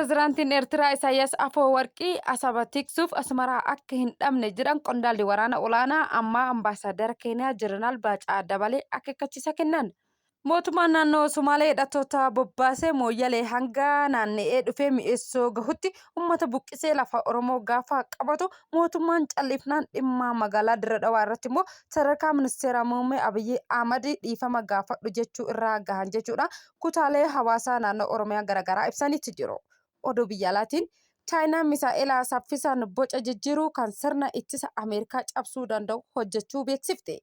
Pirezidaantiin Eertiraa Isaayyaas Afawarqii Asaba tiksuuf Asmaraa akka hin dhabne jedhan qondaalli waraana olaanaa ammaa Ambaasaaddara Keeniyaa Jeneraal Baacaa Dabalee akeekkachiisa kennan. Mootummaan naannoo Sumaalee hidhattoota bobbaasee Mooyyalee hanga naanna'ee dhufee Mi'eessoo gahutti uummata buqqisee lafa Oromoo gaafa qabatu mootummaan cal'ifnaan dhimma magaalaa Dirre Dhawaa irratti immoo sadarkaa ministeera muummee Abiyyi Ahmad dhiifama gaafadhu jechuu irraa gahan jechuudha kutaalee hawaasaa naannoo Oromiyaa garaagaraa ibsanitti jiru. Oduu biyya alaatiin Chaayinaan misaa'ela saffisaan boca jijjiiruu kan sirna ittisa Ameerikaa cabsuu danda'u hojjechuu beeksifte.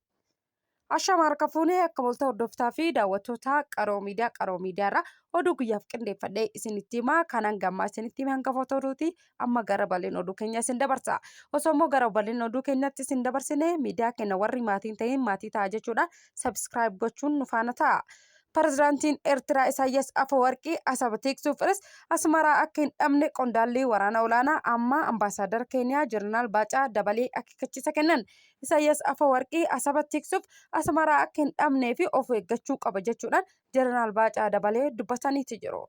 Ashama harka fuunee akka molta hordoftaa fi daawwattoota Qaroo Miidiyaa. Qaroo Miidiyaa irraa oduu guyyaaf qindeeffadhee isinitti himaa. Kanan gammaa isinitti hime hangafoota oduuti. Amma gara bal'ina oduu keenya isin dabarsa. Osoo immoo gara bal'ina oduu keenyatti isin dabarsine, miidiyaa keenya warri maatiin ta'in maatii ta'a jechuudha. Subscribe gochuun nu faana ta'a. Pirezidaantiin Eertiraa Isaayyaas Afawarqii Asab tiiksuufis Asmaraa akka hin dhabne qondaalli waraana olaanaa ammaa Ambaasaaddar Keeniyaa Jeneraal Baacaa Dabalee akeekkachiisa kennan. Isaayyaas Afawarqii Asaba tiksuuf Asmaraa akka hin dhabnee fi of eeggachuu qaba jechuudhaan Jeneraal Baacaa Dabalee dubbataniiti jiru.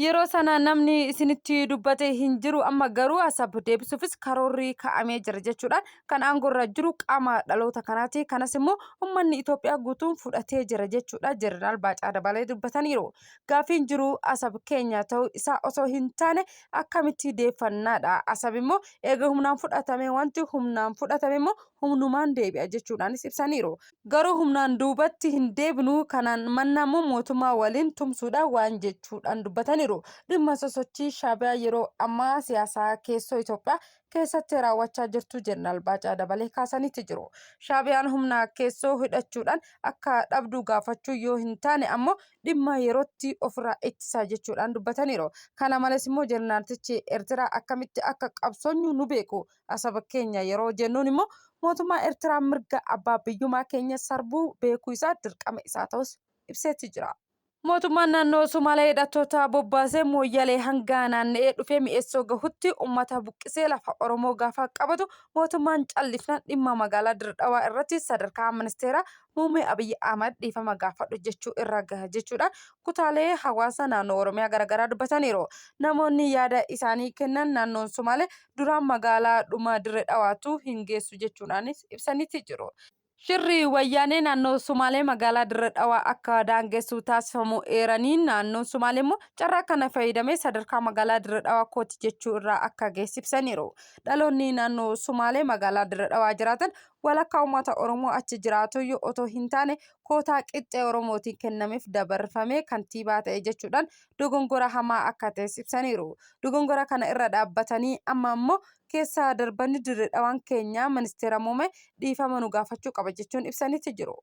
Yeroo sana namni isinitti dubbate hin jiru, amma garuu Asab deebisuufis karoorri kaa'amee jira jechuudhaan kan aangoorra jiru qaama dhaloota kanaati. Kanas immoo uummanni Itoophiyaa guutuun fudhatee jira jechuudha Jeneraal Baacaa Dabalee dubbataniiru. Gaafiin jiru Asab keenya ta'uu isaa osoo hin taane akkamitti deeffannaadha. Asab immoo eega humnaan fudhatame, wanti humnaan fudhatame immoo humnumaan deebi'a jechuudhaanis ibsaniiru. Garuu humnaan duubatti hin deebinu, kanaan mannaa immoo mootummaa waliin tumsuudha waan jechuudhaan dubbataniiru. Dhimma sosochii Shaabiyaa yeroo ammaa siyaasaa keessoo Itoophiyaa keessatti raawwachaa jirtu Jeneraal Baacaa Dabalee kaasaniitti jiru. Shaabiyaan humna keessoo hidhachuudhaan akka dhabdu gaafachuu yoo hin taane ammoo dhimma yerootti ofirraa ittisaa jechuudhaan dubbataniiru. Kana malees immoo jeneraaltichi Eertiraa akkamitti akka qabsoonyu nu beeku. Asaba keenya yeroo jennuun immoo mootummaa Eertiraa mirga abbaa biyyummaa keenya sarbuu beekuu isaa dirqama isaa ta'us ibseetti jira. Mootummaan naannoo Sumaalee hidhattoota bobbaasee Mooyyalee hanga naanna'ee dhufee Mi'eessoo gahutti uummata buqqisee lafa Oromoo gaafa qabatu mootummaan callifnaan dhimma magaalaa Dirre Dhawaa irratti sadarkaa ministeera muummee Abiyyi Ahmad dhiifama gaafadhu jechuu irra gaha jechuudhaan kutaalee hawaasa naannoo Oromiyaa garaagaraa dubbataniiru. Namoonni yaada isaanii kennan naannoon Sumaalee duraan magaalaa dhuma Dirre Dhawaatu hin geessu jechuudhaanis ibsaniiti jiru. Shirri Wayyaanee naannoo Sumaalee magaalaa Dirre Dhawaa akka daangessu taasifamu eeranii, naannoon Sumaalee immoo carraa kana fayyadamee sadarkaa magaalaa Dirre Dhawaa kooti jechuu irraa akka geesse ibsaniiru. Dhaloonni naannoo Sumaalee magaalaa Dirre Dhawaa jiraatan walakkaa uummata Oromoo achi jiraatuyyuu otoo hin taane kootaa qixxee Oromootiin kennameef dabarfamee kantiibaa ta'e jechuudhaan dogongora hamaa akka ta'es ibsaniiru. Dogongora kana irra dhaabbatanii amma immoo keessa darbanii Dirre Dhawaan keenya ministeera muummee dhiifama nu gaafachuu qaba jechuun ibsaniiti jiru.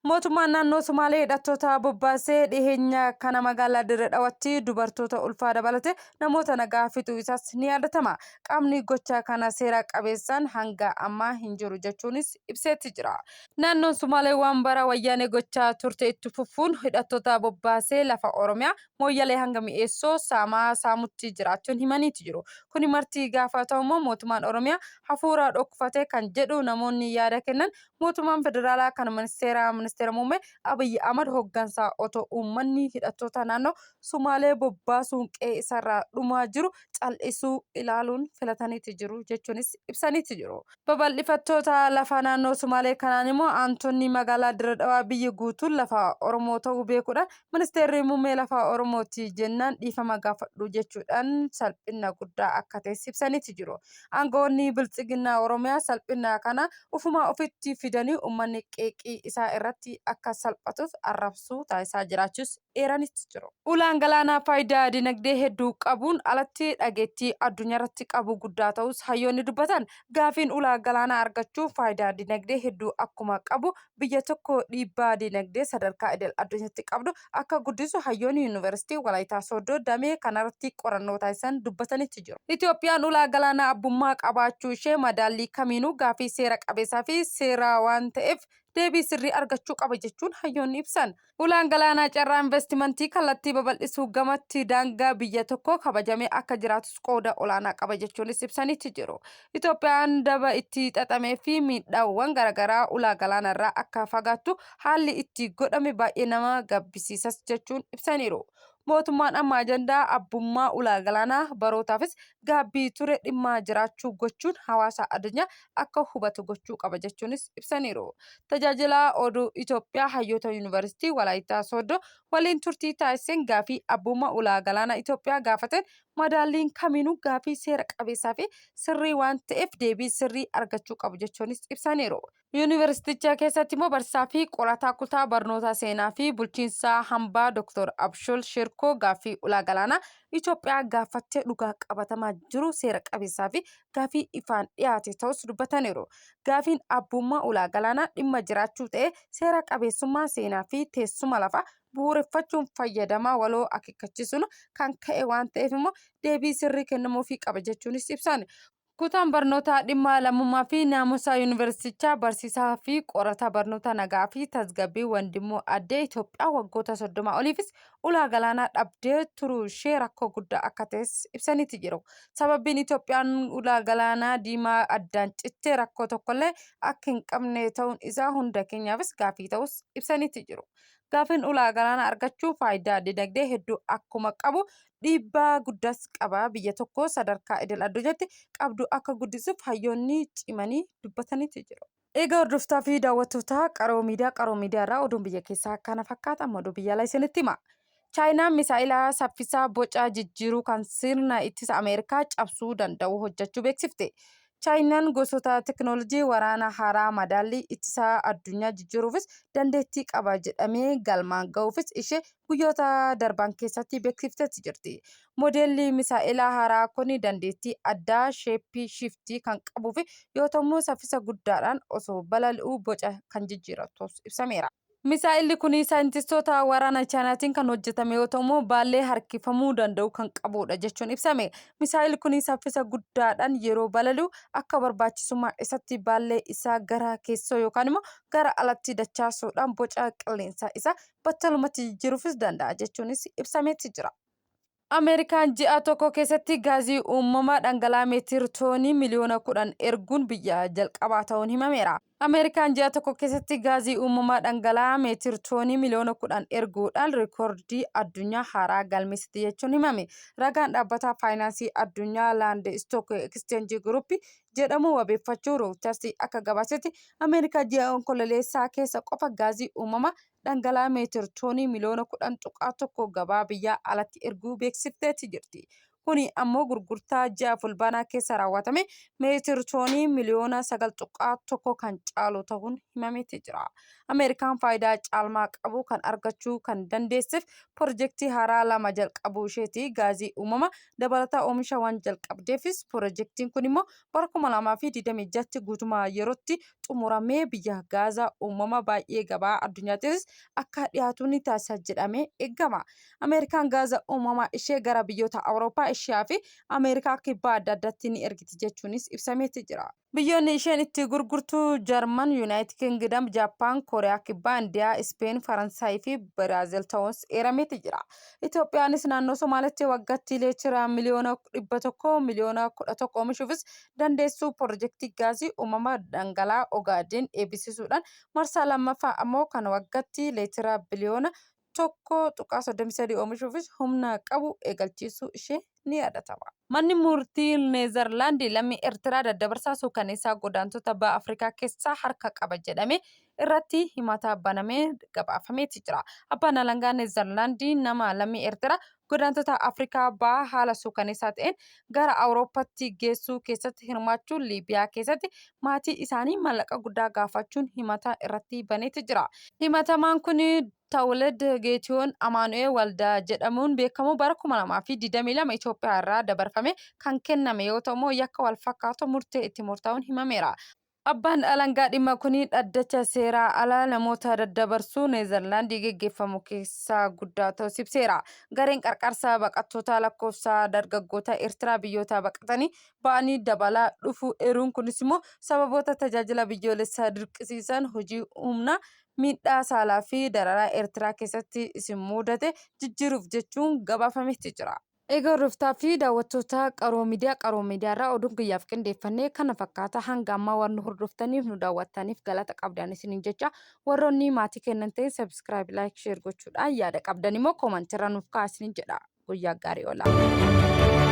Mootummaan naannoo Sumaalee hidhattoota bobbaasee dhiheenya kana magaalaa Dirre Dhawatti dubartoota ulfaa dabalatee namoota nagaa fixuu isaas ni yaadatama. Qaamni gocha kana seera qabeessaan hanga ammaa hin jiru jechuunis ibseetti jira. Naannoon Sumaalee waan bara Wayyaanee gochaa turte itti fufuun hidhattoota bobbaasee lafa Oromiyaa Mooyyalee hanga Mi'eessoo saamaa saamutti jiraachuun himaniiti jiru. Kuni marti gaafa ta'u immoo mootummaan Oromiyaa hafuura dhokfate kan jedhu namoonni yaada kennan, mootummaan federaalaa kan ministeera muummee Abiyyi Ahmad hoggansaa otoo uummanni hidhattoota naannoo Sumaalee bobbaasuun qe'ee isaarraa dhumaa jiru cal'isuu ilaaluun filataniiti jiru jechuunis ibsaniiti jiru. Babal'ifattoota lafa naannoo Sumaalee kanaan immoo aantonni magaalaa Dirre Dhawaa biyyi guutuun lafa Oromoo ta'uu beekuudhaan ministeerri muummee lafa Oromooti jennaan dhiifama gaafadhu jechuudhaan salphina guddaa akka ta'es ibsaniiti jiru. Aangawoonni Biltsiginnaa Oromiyaa salphina kana ufumaa ofitti fidanii uummanni qeeqii isaa irratti akka salphatuuf arrabsuu taasisaa jiraachuus eeranitti jiru. Ulaan galaanaa faayidaa dinagdee hedduu qabuun alatti dhageettii addunyaarratti qabu guddaa ta'us hayyoonni dubbatan. Gaafiin ulaa galaanaa argachuu faayidaa dinagdee hedduu akkuma qabu biyya tokko dhiibbaa dinagdee sadarkaa idil addunyaatti qabdu akka guddisu hayyoonni Yuunivarsiitii Walaayitaa Sooddoo damee kanarratti qorannoo taasisan dubbatanitti jiru. Itoophiyaan ulaa galaanaa abbummaa qabaachuu ishee madaallii kamiinuu gaafii seera qabeessaa fi seeraa waan ta'eef deebii sirrii argachuu qaba jechuun hayyoonni ibsan. Ulaan galaanaa carraa investimantii kallattii babal'isuu gamatti daangaa biyya tokkoo kabajamee akka jiraatus qooda olaanaa qaba jechuunis ibsaniiti jiru. Itoophiyaan daba itti xaxamee fi miidhaawwan garaagaraa ulaa galaanarraa akka fagaattu haalli itti godhame baay'ee nama gabbisiisas jechuun ibsaniiru. Mootummaan amma ajandaa abbummaa ulaa galaanaa barootaafis gaabbii ture dhimma jiraachuu gochuun hawaasa addunyaa akka hubatu gochuu qaba jechuunis ibsaniiru. Tajaajila Oduu Itoophiyaa hayyoota Yuunivarsiitii Walaayittaa Sooddoo waliin turtii taasiseen gaafii abbummaa ulaa galaanaa Itoophiyaa gaafateen madaalliin kamiinuu gaafii seera qabeessaa fi sirrii waan ta'eef deebii sirrii argachuu qabu jechuunis ibsaniiru. Yuunivarsiiticha keessatti immoo barsiisaa fi qorataa kutaa barnoota seenaa fi bulchiinsa hambaa Dr. Abshol Shirkoo gaaffii ulaa galaanaa Itoophiyaa gaafattee dhugaa qabatamaa jiru seera qabeessaa fi gaaffii ifaan dhiyaate ta'us dubbataniiru. Gaaffiin abbummaa ulaa galaanaa dhimma jiraachuu ta'ee seera qabeessummaa seenaa fi teessuma lafaa bu'uureffachuun fayyadamaa waloo akeekkachiisuun kan ka'e waan ta'eef immoo deebii sirrii kennamuufii qaba jechuunis ibsan. Kutaan barnootaa dhimma lammummaa fi naamusaa yuunivarsiitichaa barsiisaa fi qorataa barnoota nagaa fi tasgabbii Wandimmoo Addee Itoophiyaa waggoota 30 oliifis ulaa galaanaa dhabdee turuu ishee rakkoo guddaa akka ta'es ibsaniiti jiru. Sababiin Itoophiyaan ulaa galaanaa diimaa addaan cittee rakkoo tokkollee akka hin qabne ta'uun isaa hunda keenyaafis gaaffii ta'us ibsaniiti jiru. Gaaffiin ulaa galaanaa argachuu faayidaa dinagdee hedduu akkuma qabu dhiibbaa guddaas qaba. Biyya tokko sadarkaa idil addunyaatti qabdu akka guddisuuf hayyoonni cimanii dubbataniiti jiru. Egaa hordoftaa fi daawwattoota Qaroo Miidiyaa, Qaroo Miidiyaa irraa oduun biyya keessaa kana fakkaata. Amma oduu biyya alaa isinitti hima. Chaayinaan misaa'ila saffisaa boca jijjiiruu kan sirna ittisa Ameerikaa cabsuu danda'u hojjechuu beeksifte. Chaayinaan gosoota teknoolojii waraanaa haaraa madaallii ittisaa addunyaa jijjiiruufis dandeettii qaba jedhamee galmaan ga'uufis ishee guyyoota darban keessatti beeksifteetti jirti. Modeelli misaa'elaa haaraa kun dandeettii addaa sheeppii shiftii kan qabuufi yoo ta'u saffisa guddaadhaan osoo balali'uu boca kan jijjiiratu ta'us ibsameera. Misaa'illi kun saayintistoota waraana Chaayinaatiin kan hojjetame yoo ta'u baallee harkifamuu danda'u kan qabudha jechuun ibsame. Misaa'illi kun saffisa guddaadhaan yeroo balali'u akka barbaachisummaa isatti baallee isaa gara keessoo yookaan immoo gara alatti dachaasuudhaan boca qilleensaa isaa battalumatti jijjiiruufis danda'a jechuunis ibsameetti jira. Ameerikaan ji'a tokko keessatti gaazii uumamaa dhangala'aa meetir toonii miliyoona 10 erguun biyya jalqabaa ta'uun himameera. Ameerikaan ji'a tokko keessatti gaazii uumamaa dhangala'aa meetir toonii miliyoona 10 erguudhaan rikoordii addunyaa haaraa galmeessite jechuun himame. Ragaan dhaabbata faayinaansii addunyaa Laand Stock Exchange Group jedhamu wabeeffachuun Reuters akka gabaasetti Ameerikaa ji'a Onkololeessaa keessa qofa gaazii uumamaa dhangala'aa meetir toonii miliyoona 10.1 gabaa biyyaa alatti erguu beeksifteetti jirti. Kuni ammoo gurgurtaa ji'a Fulbaanaa keessa raawwatame meetir toonii miliyoona 9.1 kan caalu ta'uun himameetti jira. Ameerikaan faayidaa caalmaa qabu kan argachuu kan dandeesseef pirojektii haaraa lama jalqabuu isheeti. Gaazii uumama dabalataa oomisha waan jalqabdeefis pirojektiin kun immoo bara 2026tti guutumaa yerootti xumuramee biyya Gaazaa uumama baay'ee gabaa addunyaattis akka dhiyaatu ni taasisa jedhamee eegama. Ameerikaan gaaza uumamaa ishee gara biyyoota Awurooppaa, Eshiyaa fi Ameerikaa kibbaa adda addaatti ni ergiti jechuunis ibsameeti jira. Biyyoonni isheen itti gurgurtu Jarman, Yuunaayitid Kingidam, Jaappaan, Kooriyaa Kibbaa, Indiyaa, Ispeen, Faransaay fi Biraazil ta'uunis eerameeti jira. Itoophiyaanis naannoo Somaaleetti waggaatti leetira miliyoona 100 miliyoona 11 oomishuufis dandeessuu pirojektii gaazii uumama dhangala'aa Ogaadeen eebbisiisuudhaan marsaa lammaffaa ammoo kan waggatti leetira biliyoona 1.33 oomishuufis humna qabu eegalchiisuu ishee ni yaadatama. Manni murtii Neezarlaandi lammii Eertiraa daddabarsaa suukaneessaa godaantota baha Afrikaa keessaa harka qaba jedhame irratti himata banamee gabaafameeti jira. Abbaan alangaa Neezarlaandi nama lammii Eertiraa godaantota Afrikaa bahaa haala suukaneessaa ta'een gara Awurooppaatti geessuu keessatti hirmaachuun Liibiyaa keessatti maatii isaanii mallaqa guddaa gaafachuun himata irratti baneeti jira. Himatamaan kun Tawuled Geetiyoon Amaanu'eel Waldaa jedhamuun beekamu bara 2022 Itoophiyaa irraa dabarfame kan kenname yoo ta'u yakka wal fakkaatu murtee itti murtaa'uun himameera. Abbaan alangaa dhimma kun dhaddacha seeraa ala namoota daddabarsuu Neezerlaandii geggeeffamu keessaa guddaa ta'us ibseera. Gareen qarqarsa baqattootaa lakkoofsa dargaggoota Eertiraa biyyoota baqatanii ba'anii dabalaa dhufuu eeruun kunis immoo sababoota tajaajila biyyoolessaa dirqisiisan hojii humnaa miidhaa saalaa fi dararaa Eertiraa keessatti isin muudate jijjiiruuf jechuun gabaafametti jira. Egaa hordoftaa fi daawwattoota Qaroo Miidiyaa, Qaroo Miidiyaa irraa oduun guyyaaf qindeeffannee kana fakkaata. Hanga ammaa waan nu hordoftaniif nu daawwattaniif galata qabdan isiniin jecha warroonni maatii kennan ta'in subscribe, like, share gochuudhaan yaada qabdan immoo koomantii irra nuuf kaa'aa isiniin jedha. Guyyaa gaarii oolaa.